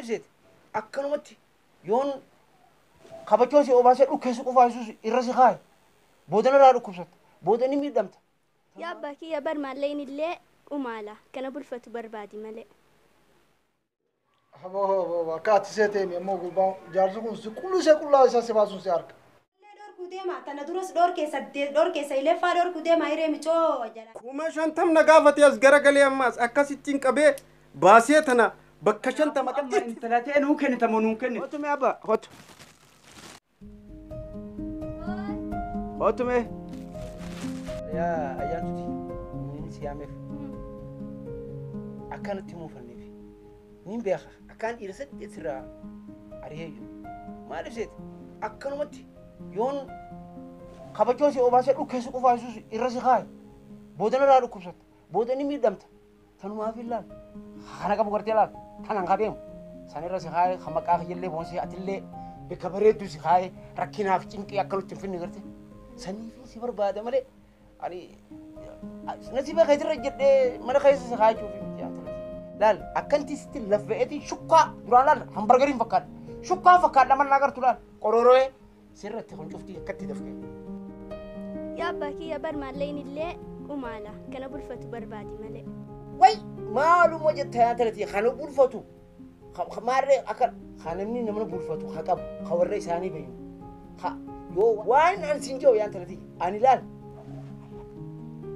seete akkanumatti yoon kabachoo si obaasee dhukkeessu qofaa irra si kaaye booda narraa dhukkubsatta booda ni miidhamta. Yaa abbaa kiyya bar maalleen illee umaala kana bulfatu barbaadi malee. Haboo akka ati seetee ammoo gurbaan jaarsi kun si qullu see qullaa isaa si baasuun si harka. Deema tana duras dhor keessa dhor keessa ileeffaa dhorku deema hiree micoo jala. 50,000 na gaafate as garagalee ammaas akkasittiin qabee baasee tana bakka 50 akka intala ta'e nuu kennita moo nuu kennita. Hotu mee abba hotu. Hotu mee. Yaa ayyaantuti inni si yaameef akkanatti muufanneef niin beeka akkaan dhiira saddeet sirraa ari'ee jiru maaliif seete akkanumatti yoon kabachoo si obaasee dhukkeessu qofaa irra si kaaye booda narraa dhukkubsatta booda ni miidhamta tanumaaf ilaal kana qabu gartee laal tanaan qabeemu san irra si kaaye kan maqaa kiyyallee boonsee atillee bakka bareedduu si kaaye rakkinaaf cinqii akkanutti hin finne garte saniif si barbaada malee ani nasiba keetirra jedhee mana keessa si kaayachuuf miti laal akkanti sitti laffe'eeti shukkaa duraan laal hambargariin fakkaadha shukkaa fakkaadha mannaa agartu laal qororoo'ee sirratti kun cuftii akkatti dafqee. Yaa abbaa kiyya bar maalleen illee umaala kana bulfatu barbaadi malee. Way maaluma jetta yaa talati kana bulfatu maarree akka kan namni nama bulfatu haa qabu ka warra isaanii beeyu yoo waan an siin jiru yaa talati ani laal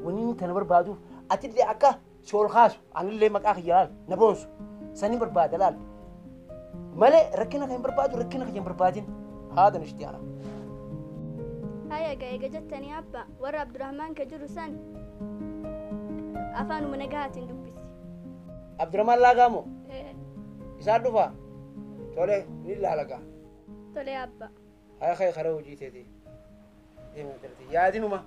wanni tana barbaaduuf atillee akka si ol kaasu anillee maqaa kiyya laal na boonsu sanii barbaada laal malee rakkina kan hin barbaadu rakkina kan hin barbaadin. هذا نشتي أنا. هيا جاي جتني أبا ورا عبد الرحمن كجرو سن. أفانو من جهات دبسي. عبد الرحمن لا قامو. إيه. يساعدوا فا. تولي نيل لا لقى. تولي أبا. هيا خي خرو جيتي دي. دي ما ترتي يا دي نوما.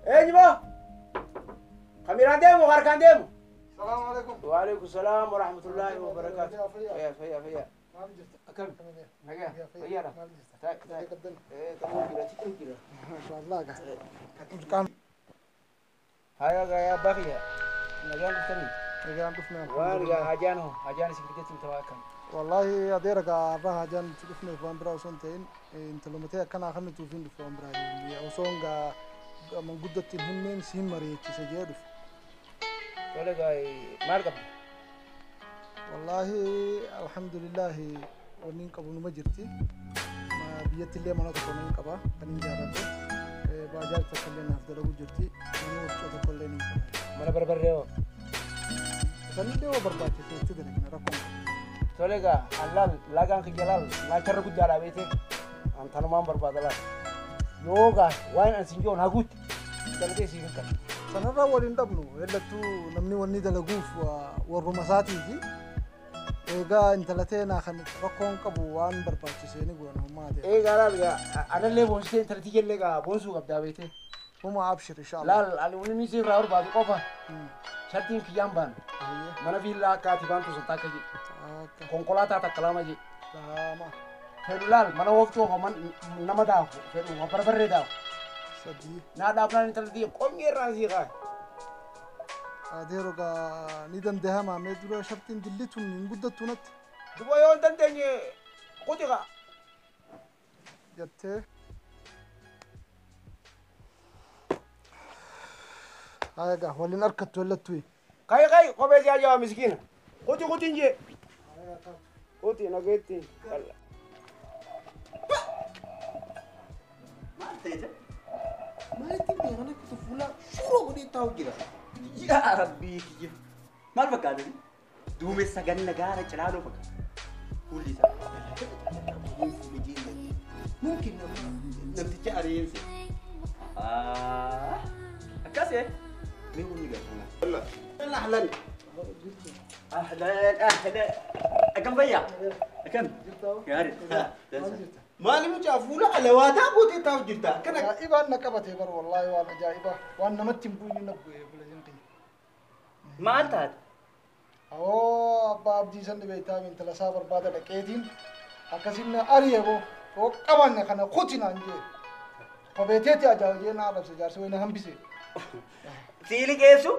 إيه جبا. خميران ديمو غاركان ديمو. السلام عليكم. وعليكم السلام ورحمة الله وبركاته. فيا فيا فيا. أكمل. نجا. فيا. طيب طيب. إيه تمام كده تمام كده. ما شاء الله. كان. هيا يا باقية. نجا نفتني. نجا نفتني. وارجع هجانه هجان سكتت متواكم. والله يا ديرك أبغى هجان تلفني فان برا وسنتين أنت لما تيجي كان آخر توفين فان برا وسونغا من قدرة همين سهم مريت تسجيله. تقول ما والله الحمد لله ونين قبل ما جرتي ما بيت اللي ما نطق ونين قبا كنين جارته باجار تكلنا أفضل أبو جرتي من وقت تكلنا ما أنا بربريو سنين ده وبرباتي تدري أنا رقم تقول الله لا كان خجلال لا شرك جارة بيتي أنت أنا ما برباد الله يوغا وين أنسيون هقول تلقي سيفك sanarraa waliin dhabnu ellattuu namni wanni dalaguuf warruma isaatii fi eegaa intala teenaa kan rakkoon qabu waan barbaachisee ni godhan hummaa ta'e. Eegaa laal gaa anallee boonsitee intala tiyyallee gaa boonsuu qabdaa beetee. Huma abshir inshallah. Laal ani wanni inni sirraa barbaadu qofa shartiin kiyyaan baanu mana viillaa akka ati baantu sun takka jedhe konkolaataa takka lama jedhe. Lama. Fedhu laal mana ooftuu nama daaku fedhu barbarree daaku. نادى فلان تلدي قوم يرازي غاي أديرو غا ندم ده ما مدرو شرطين دلتهم من قدرتنا نت دبوا يوم تنتني قدي غا جت هاي غا ولين أركت ولا توي كاي كاي قبل يا جوا مسكين قدي قدي نجي قدي نجيتي ما تيجي Maalitti beekana kutu fuula suuraa godhee taa'u jira. Yaa Rabbii kiyya. Maal fakkaata? Duumessa ganna gaara cilaaloo fakkaata. Fuulli isaa. Mumkin namticha ari'eense. Akkas ee? Mee humni gaafannaa. Ahlan. Ahlan ahlan. Akkam fayyaa? Akkam? Gaarii. Maali mucaa fuula alawaataa gootee taa'u jirta. Akkana ajaa'ibaan na qabate bar wallaahi waan ajaa'ibaa waan namatti hin bu'in na bu'e bula jinqi. Maal taate? Awoo abbaa abdii san dhibeettaa intala isaa barbaada dhaqeetiin akkasin na ari'e boo oo qabanne kana kuti naan jee. Kopheeteeti ajaa'ibee na arrabse jaarsi wayna hambise. Siili geessu?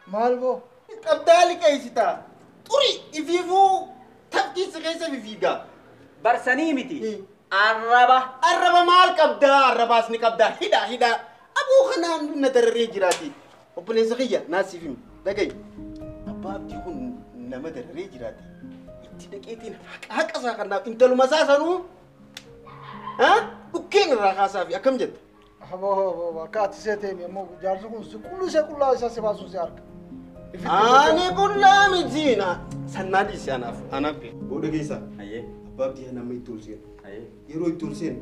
Maal boo? Qabdaa liqeessita. Xurii ifiifuu tafkiisa keessa fiiga. Barsanii miti. Arraba. Arraba maal qabdaa? Arrabaas ni qabdaa. Hidhaa hidhaa. Abuu kanaan na dararee jiraati. Obboleessa kiyya naasiif himi. Dhaga'i. Abbaa abdii kun nama dararee jiraati. Itti dhaqeetiin haqa isaa kanaaf intaluma isaa sanuu dhukkeen irraa kaasaa fi akkam jetta? Aboo akka ati seeteemi ammoo jaarsi kun si qullu ishee qullaa isaa si baasuu si harka. Ani qullaa miti na sannaa dhiisi anaaf anaaf. Booda keessa. Abbaa abdii nama itti ol seenu. Yeroo itti ol seenu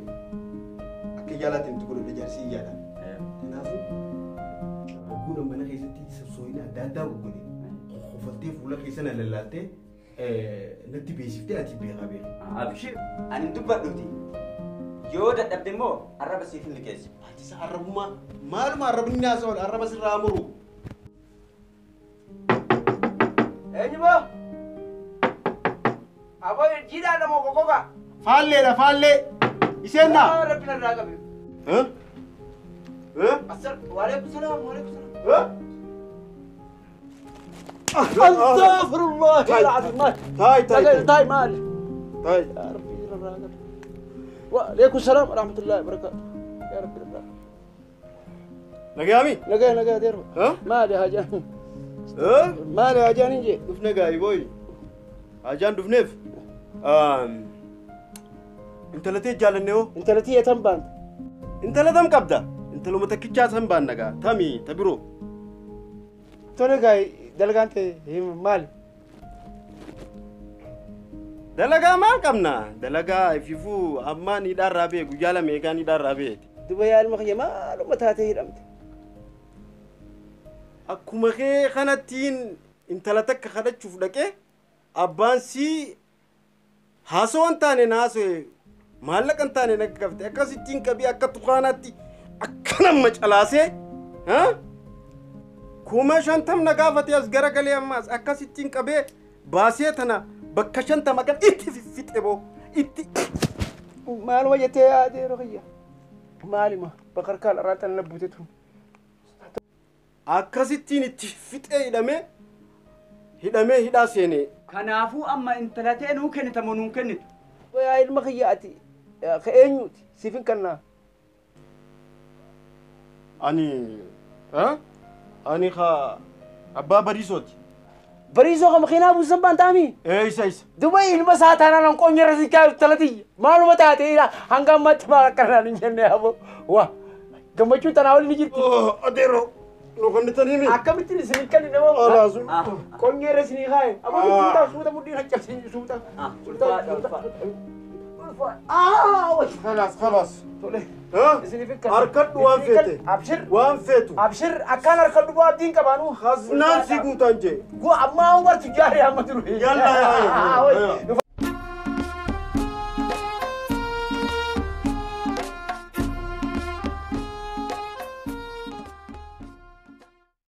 akka yaalaatiin itti godhadhe jaarsi yaada. Kanaafuu ogguun mana keessatti sosso'ina adda addaa goggodhe kofaltee fuula keessa na lallaattee natti beeksiftee ati beekaa beeka. Abshir ani dubbadhuuti. Yoo dadhabde immoo arraba siif hin liqeessu. Ati isa arrabummaa maaluma arrabni haasa'u arraba sirraa muru. Eenyu boo? Aboo jiidhaa lamoo gogogaa. Faalleedha faallee. Isheen naa. Rabbi narraa qabe. Waalaikum salaam waalaikum salaam. Astaghfirullah al-azim. Taay taay. Taay maal? Taay. Ya Rabbi narraa qabe. Waalaikum salaam warahmatullahi wabarakatuh. Ya Rabbi narraa. Nagaami? Nagaa nagaa deerma. Maali hajaan? Maali hajaan hin jee? Dhufne gaarii booyi. Hajaan dhufneef. Intalatee jaalannee hoo? Intalatee tam baanta. Intala tam qabda? Intaluma takkichaa san baanna gaa. Tamii ta biroo. Tole gaa'e dalagaan ta'e maali? Dalagaa maal qabna? Dalagaa ififuu ammaa ni dhaarraa bee guyyaa lama eegaa ni dhaarraa beeti. Duba yaa ilma kiyya maaluma taatee hidhamte? Akkuma kee kanattiin intala takka kadhachuuf dhaqee abbaan sii haasawaa hin taane na haasawee maallaqa hin taane na gafte akkasittiin qabii akka tukaanaatti akka nama calaasee 50,000 na gaafate as garagalee ammaas akkasittiin qabee baasee tana bakka 50 kan itti fiffixe boo itti. Maaluma jettee yaadee yeroo kiyya maalima bakka irraa tan labbuute tun. Akkasittiin itti fixee hidhamee hidhaa seenee. Kanaafuu amma intalatee nuu kennita moo nuun kennitu? Yaa ilma kiyya ati ka eenyuti siif hin kennaa? Ani ka abbaa Bariisooti. Bariisoo ka makiinaa buusan baan ta'amii? Isa isa. Duba ilma isaa taanaan hanqoon irra si kaayu talati maaluma taatee hanga ammaatti maal akkanaan hin jenne aboo waa gammachuun tanaa waliin ni jirti. Adeeroo. Nu kennitanii mi? Akkamittiin isin kenni nama qonyee irra isinii kaaye. Aboo suuta suuta mudhiin haccabsiin suuta. خلاص خلاص. Tole. Harkadhu waan feete. Abshir. Waan feetu. Abshir akkaan harkadhu bu'aa abdiin qabaanu. Haznaan si guutaan jee. Gu ammaa umartu jaaree amma jiru. Yalla yaa.